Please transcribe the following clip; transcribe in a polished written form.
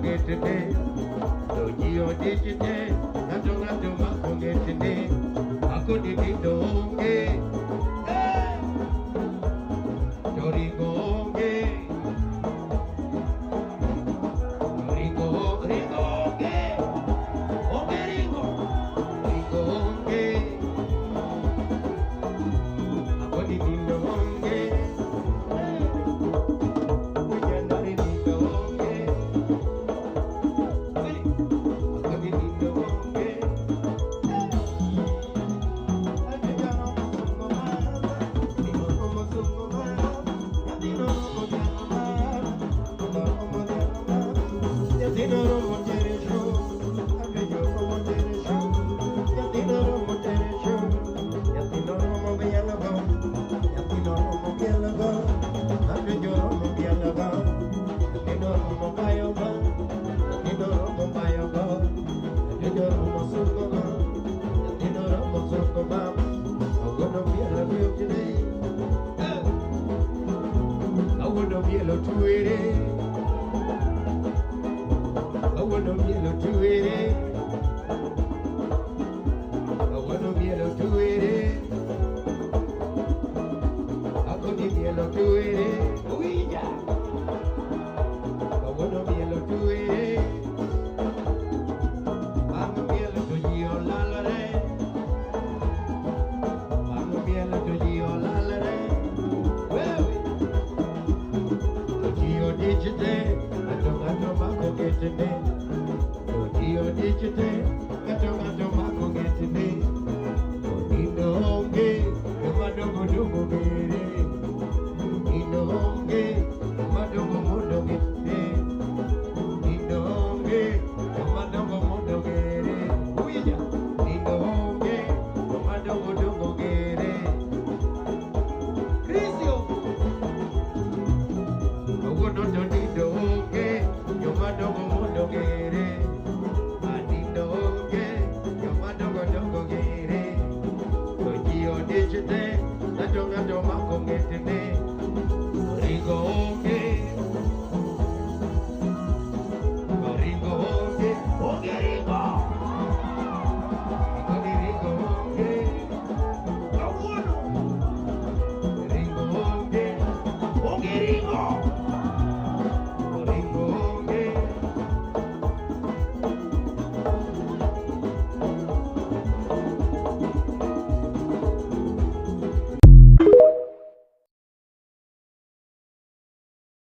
ng'etne. To ji odich te, ng'ato ng'ato mako ng'etne. Akoni nindo onge, to ringo onge. Ringo, ringo onge, onge ringo, ringo onge. Akoni nindo onge, ujanari nindo onge. Akoni nindo onge.